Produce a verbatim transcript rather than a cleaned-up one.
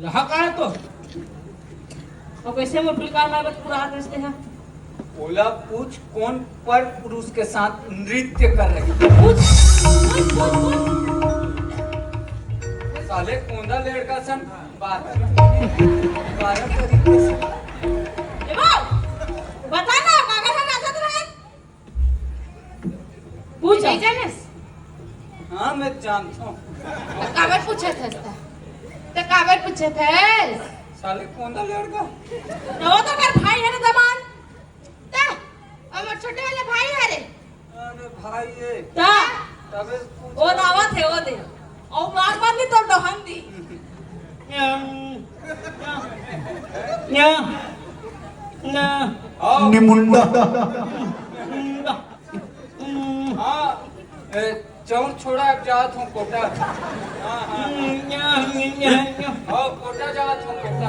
रहा का है तो? अब ऐसे मोटरी कार मार बत पूरा हाथ रचते हैं। ओला पूछ, कौन पर पुरुष के साथ नृत्य कर रही थी? पूछ, पूछ, पूछ, पूछ। साले कोंदा लड़का सन बात, बारह तरीके से। ए बा, बता ना, कागज हम नाचत रहे। पूछ। नहीं जानस? हाँ, मैं जानता हूँ। त काबर पूछत हस त? त काबर पूछत हस? साले कोंदा लड़का। त वो तो कर भाई है ना दमान। त हमर छोटे वाला भाई है रे। अरे भाई ये। त तबे पूछ। वो दावत है वो दे। और मार मार नहीं तो डहन दी। या, या, या। हाँ। निमुंडा। हाँ, ए, चौर छोड़ा, अब जात हूँ कोटा। हाँ, हाँ, हाँ, कोटा जात हूँ, कोटा।